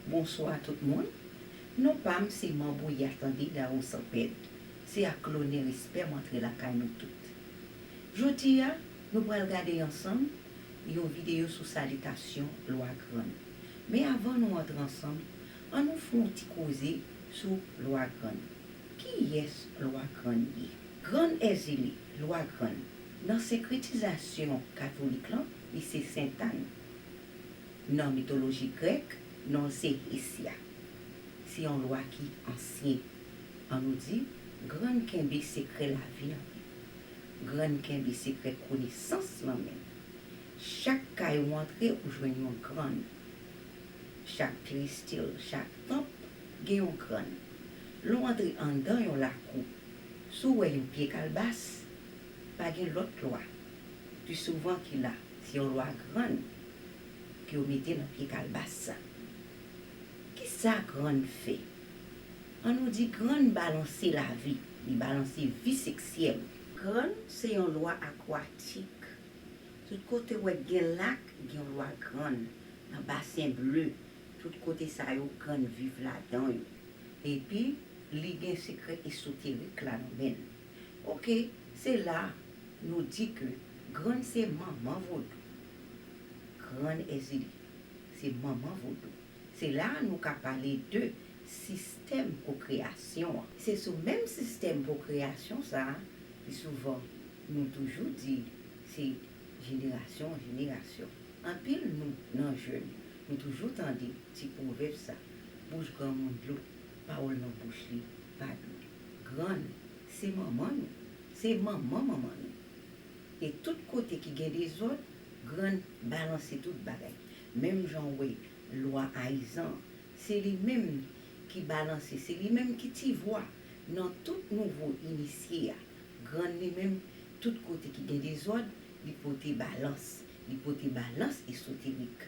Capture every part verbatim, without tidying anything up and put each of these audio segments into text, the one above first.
Bonswa tout moun. Non pa m se Manbouya Tande Dawou San Pèd. Se ak lonè respè m antre lakay nou tout. Jodi a, nou pral gade ansanm yon videyo sou salitasyon Lwa Grann. Men avan nou antre ansanm, ann nou fè yon ti koze sou Lwa Grann. Kiyès Lwa Grann ye? Grann Èzili, Lwa Grann, nan senkretizasyon katolik lan, li se Sentàn. Nan mitoloji grèk, non l se Hesya. Se yon lwa ki ansyen. Ann nou di, Grann kenbe sekrè lavi an men l. Grann kenbe sekrè konesans lan men l. Chak kay ou antre, ou jwenn yon grann. Chak peristil, chak tanp gen yon grann. Lè w antre anndan yon lakou, si w wè yon pye kalbas, pa gen lòt lwa pi souvan ki la, se yon lwa grann ke yo mete nan pye kalbas sa. Kisa grann fè? Ann nou di grann balanse lavi, li balanse vi seksyèl. Grann se yon lwa akwatik. Tout kote w wè k gen lak, gen yon lwa grann. Nan basen ble, tout kote sa yo grann viv ladan yo. Epi, li gen sekrè esoterik la nan men l. Oke, se la nou di ke grann se manman vodou. Grann Èzili se manman vodou. Se la a nou ka pale de sistèm pwokreyasyon an. Se sou menm sistèm pwokreyasyon sa a, pi souvan, nou toujou di se jenerasyon an jenerasyon. Anpil nou nan jèn, nou toujou tande ti pwovèb sa, bouch granmoun dlo, pawòl nan bouch li pa dlo. Grann, se manman nou, se manman manman nou. E tout kote ki gen dezòd, grann balanse tout bagay. Menm jan w wè lwa ayizan an, se li menm ki balanse, se li menm ki ti vwa nan tout nouvo inisye a. Grann li menm, tout kote ki gen dezòd, li pote balans, li pote balans esoterik.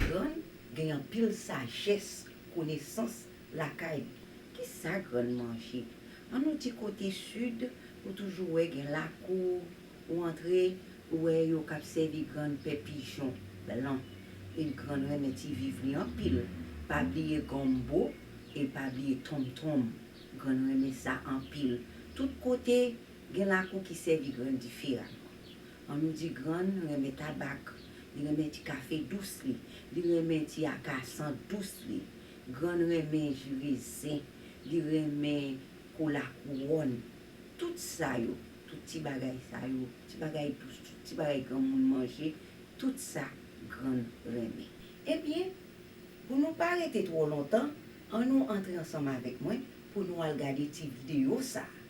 Grann gen anpil sajès, konesans lakay li. Kisa grann manje? Ann nou di kote sid, ou toujou wè gen lakou, ou antre, ou wè yo k ap sèvi grann pè pijon blan. E grann renmen ti viv li anpil. Pa bliye gonbo e pa bliye tonmtonm. Grann renmen sa anpil. Tout kote, gen lakou ki sèvi grann diferaman. Ann nou di grann renmen tabak, li renmen ti kafe dous li, li renmen ti akasan dous li. Grann renmen ji rezen, li renmen kola kouwòn. Tout sa yo, tout ti bagay sa yo, ti bagay dous, tout ti bagay granmoun manje, tout sa grann renmen. Ebyen, pou nou pa rete twò lontan, ann nou antre ansanm avèk mwen pou nou al gade ti videyo sa a.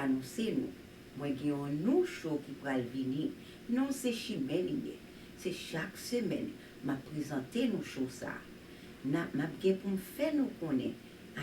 Anonse nou, mwen gen yon nou show ki pral vini. Non, se Chimè li ye. Se chak semèn m ap prezante nou show sa a. N ap, m ap gen pou m fè nou konnen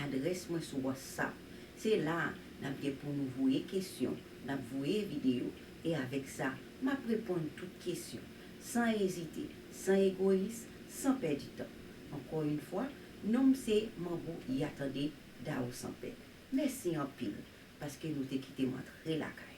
adrès mwen sou WhatsApp. Se la a n ap gen pou nou voye kesyon, n ap voye videyo, e avèk sa, m ap reponn tout kesyon, san ezite, san egoyis, san pèdi tan. Ankò yon fwa, non m se Manbo Yatande Dao Sanpè. Mèsi anpil, paske nou te kite m antre lakay.